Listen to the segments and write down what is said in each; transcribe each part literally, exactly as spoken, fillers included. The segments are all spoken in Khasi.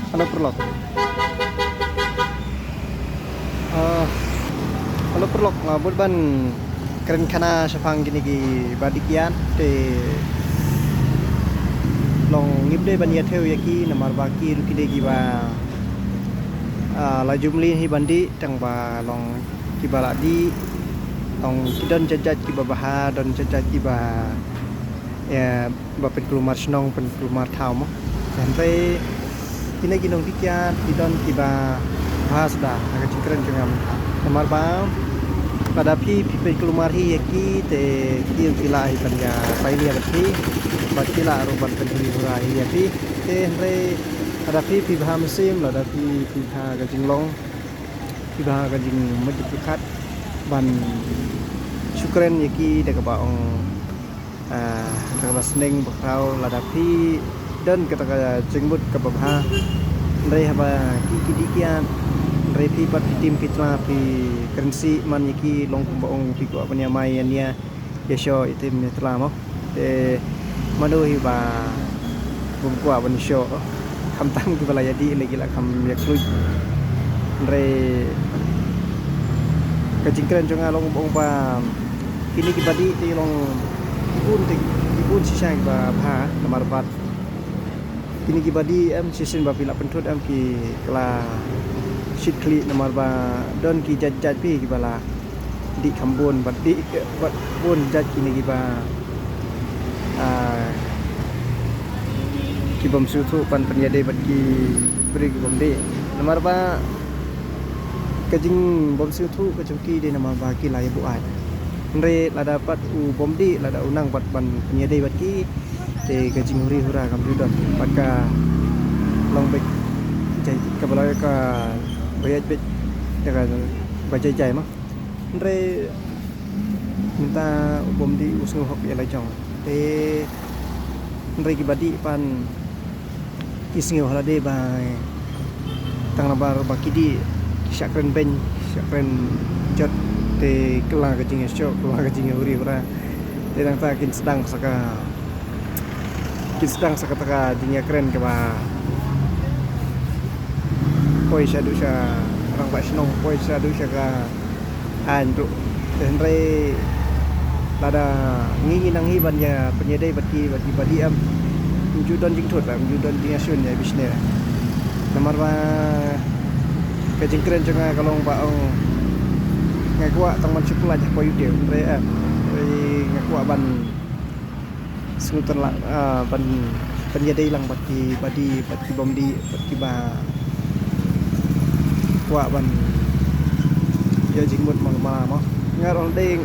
Hello paralok. Ah, hello paralok, nga bud ban kren khana shaphang kine ki ba dih kiad te long ngim dei ban ïathuh ïa ki namar ba ki ruh ki dei kiba, ah, la jumli hi ban dih tang ba long kiba la dih, long ki don jait jait kiba bha, don jait jait kiba, eh, ba pynkulmar shnong, pynkulmar thaw mo. Hynrei kine ki nongdih kiad ki don kiba bha suda ha ka jingkren jong nga mynta. Namar ba lada phi phi pynkulmar hi ïa ki te ki ki lah hi ban ïa pioneer bad phi, bad ki lah ruh ban pynhuri hura hi ïa phi. Te hynrei lada phi phi bha mynsiem, lada phi phi bha ka jinglong, phi bha ka jingmut jingpyrkhat ban shu kren ïa ki da kaba ong, ah, da kaba sneng bakhraw, lada phi don kata ka jingmut kaba bha. Hynrei haba ki ki dih kiad, hynrei phi pat phi tim phi tla phi kren sih man ïa ki, long kumba ong phi kwah ban ïa mai ïa nia, ïa shoh ïa tim ïa tla mo. Te mano hi ba bym kwah ban shoh. Khamtam kiba la ïa dih lei ki la kham ïa khluit. Hynrei ka jingkren jong nga long ba kine kiba dih te long ki bun te, ki bun shisha kiba bha namar ba kine kiba dih em shisien ba phi la pynthut em ki la shit khlieh namar ba don ki jait jait phi kiba la dih kham bun bad dih bad bun jait kine kiba, ah, ki bym sngewthuh ban pynïadei bad ki briew ki bym dih. Namar ba ka jingbym sngewthuh ka jong ki dei namar ba ki la ïa buaid. Hynrei lada pat u bym dih, lada u nang pat ban pynïadei bad ki, te ka jinghuri hura kam ju don. Bad ka long beit jai kaba la ka ba ïaid beit da kaba jai jai ma. Hynrei mynta u bym dih u sngew hok ïa la jong. Te hynrei kiba dih pat ki sngew ha lade ba tang namar ba ki dih ki shah kren beiñ, shah kren jot, te kylla ka jingïashoh, kylla ka jinghuri hura. Te nangta kin sdang sa ka, kin sdang sa kata ka jingïakren kaba poi shaduh sha rangbah shnong, poi shaduh sha ka aiñ ruh. Te hynrei lada ngi ngi nang hi ban ïa pynïadei bad ki, bad kiba dih em, ym ju don jingthut, ym ju don jingïashun ïa bishni. Namar ba ka jingkren jong nga ka long ba ong nga kwah tang ban shu pyllait hapoh YouTube, hynrei em, hynrei nga kwah ban sngewtynnat, ah, ban, ban ïadei lang bad kiba dih, bad ki bym dih, bad kiba kwah ban ïoh jingmut man la ka man la mo. Nga ruh dei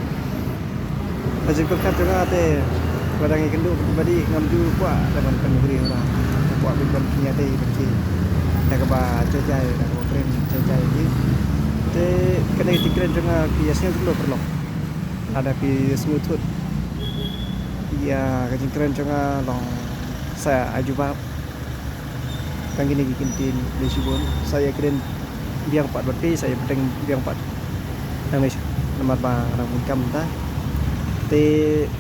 ka jingpyrkhat jong nga te lada ngi kynduh bad kiba dih ngam ju kwah da ban pynhuri hura. Nga kwah ban pynïadei bad ki da kaba jai jai, da kaba kren jai jai ki. Te kane ka jingkren jong nga phi ïa sngewthuh paralok. Lada phi sngewthuh ïa ka jingkren jong nga long sa ai jubab. Tang kine ki ktien, khublei shibun. Sa ïa kren biang pat bad phi, sa ïa bteng biang pat. Nang ne namar ba nang bun kam ta. Te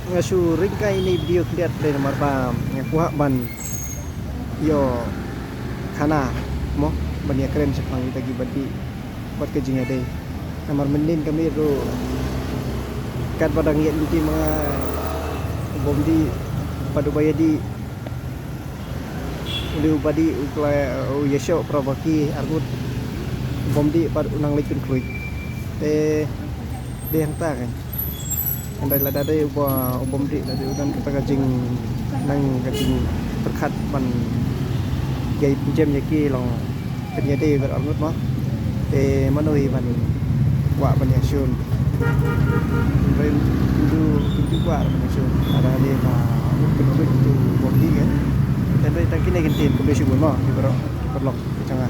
nga shu ring kai ine i video khyndiat te namar ba nga kwah ban ïoh khana mo ban ïa kren shaphang kita kiba dih bad ka jingïadei. Namar mynnin ka miet ruh katba dang ïaid lynti ma nga, u bym dih bad uba ïadih, u dei uba dih u kla u ïashoh para ba ki arngut, u bym dih bad u nang leit pynkhluit. Te dei hangta kan. Hynrei lada dei uba u bym dih, lada dei u don kata ka jing nang ka jingpyrkhat ban ïai pynjem ïa ki long pynïadei bad arngut mo. Te mano hi ban kwah ban ïashun. Hynrei ym ju, ym ju kwah ban ïashun. Lada dei ba u pynkhluit u bym dih kan. Hynrei tang kine ki ktien, khublei shibun mo ki baroh paralok jong nga.